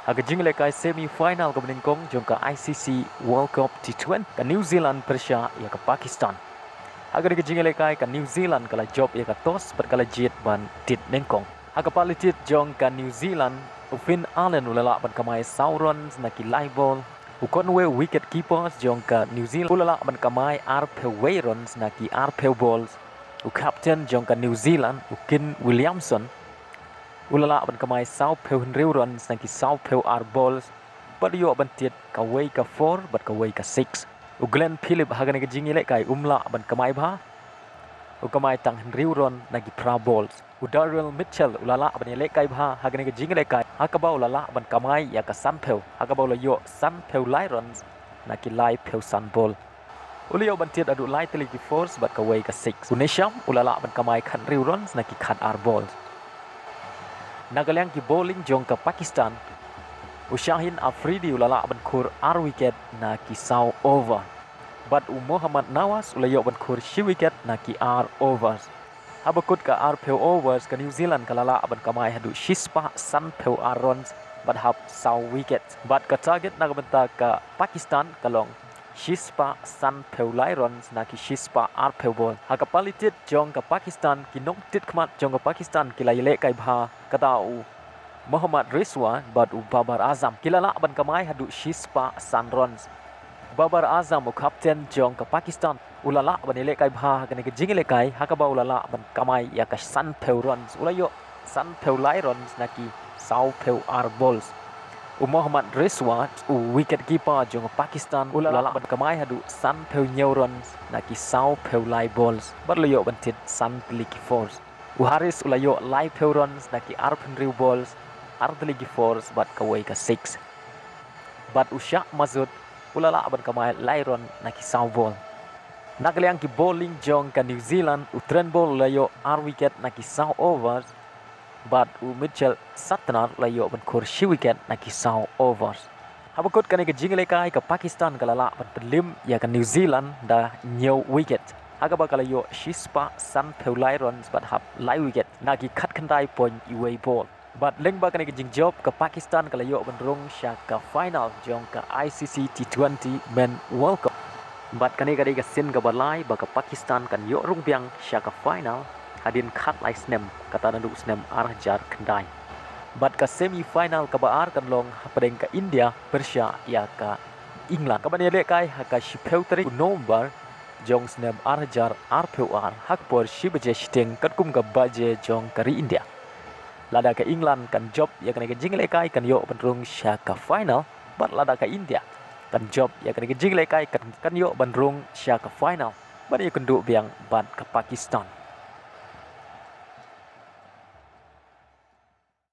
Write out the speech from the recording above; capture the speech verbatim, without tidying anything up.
Ha ka jingïalehkai semi final kaba nyngkong jong ka I C C World Cup T twenty, ka New Zealand pyrshah ïa ka Pakistan. Ha kane ka jingïalehkai ka New Zealand ka la jop ïa ka toss bad ka la jied ban tied nyngkong. Ha ka pali tied jong ka New Zealand, u Finn Allen u la lah ban kamai saw runs na ki lai bol. U Conway, wicket keeper jong ka New Zealand, u la lah ban kamai arphew wei runs na ki arphew balls. U captain jong ka New Zealand, u Kane Williamson, u la lah ban kamai sawphew hynriew runs na ki sawphew ar balls, bad u ïoh ban tied kawei ka four bad kawei ka six. U Glenn Phillips ha kane ka jingïalehkai um lah ban kamai bha, u kamai tang hynriew run na ki phra balls. U Daryl Mitchell u la lah ban ïalehkai bha ha kane ka jingïalehkai, ha kaba u la lah ban kamai ïa ka sanphew, ha kaba u la ïoh sanphew lai runs na ki laiphew san ball. U la ïoh ban tied haduh lai tylli ki fours bad kawei ka six. U Neesham u la lah ban kamai khathynriew runs na ki khatar balls. Na ka liang ki bowling jong ka Pakistan, u Shaheen Afridi u la lah ban khur ar wicket na ki saw over, bad u Mohammad Nawaz u la ïoh ban khur shi wicket na ki ar overs. Haba kut ka arphew overs, ka New Zealand ka la lah ban kamai haduh shispah sanphew ar runs bad hap saw wicket. Bad ka target na ka bynta ka Pakistan ka long shispah sanphew lai runs na ki shispah arphew ball. Ha ka pali tied jong ka Pakistan, ki nongtied khmat jong ka Pakistan ki la ïalehkai bha, kata u Mohammad Rizwan bad u Babar Azam, ki la lah ban kamai haduh shispah san runs. Babar Azam, u captain jong ka Pakistan, u la lah ban ïalehkai bha ha kane ka jingïalehkai, ha kaba u la lah ban kamai ïa ka sanphew runs. U la ïoh sanphew lai runs na ki sawphew ar balls. U Mohammad Rizwan, u wicket keeper jong ka Pakistan, u la lah ban kamai haduh sanphew hynñiew runs na ki sawphew lai balls, bad u la ïoh ban tied san tylli ki fours. U Haris u la ïoh laiphew runs na ki arphew hynriew balls, ar tylli ki fours bad kawei ka six. Bad u Shah Masood u la lah ban kamai lai run na ki saw ball. Na ka liang ki bowling jong ka New Zealand, u Trent Boult u la ïoh ar wicket na ki saw overs, bad u Mitchell Santner u la ïoh ban khur shi wicket na ki saw overs. Haba kut kane ka jingïalehkai, ka Pakistan ka la lah ban pynlip ïa ka New Zealand da hynñiew wicket, ha kaba ka la ïoh shispah sanphew lai runs bad hap lai wicket na ki khatkhyndai point iwei ball. Bad lyngba kane ka jingjop, ka Pakistan ka la ïoh ban rung sha ka final jong ka I C C T twenty Men World Cup. Bad kane ka dei ka sien kaba lai ba ka Pakistan kan ïoh rung biang sha ka final hadien khatlai snem, kata naduh snem ar hajar khyndai. Bad ka semi final kaba ar kan long hapdeng ka India pyrshah ïa ka England, kaban ïalehkai ha ka shiphew tarik u November jong snem ar hajar arphew ar, ha ka por shi baje shiteng katkum ka baje jong ka ri India. Lada ka England kan jop ïa kane ka jingïalehkai, kan ïoh ban rung sha ka final, bad lada ka India kan jop ïa kane ka jingïalehkai, kan, kan ïoh ban rung sha ka final ban ïakynduh biang bad ka Pakistan.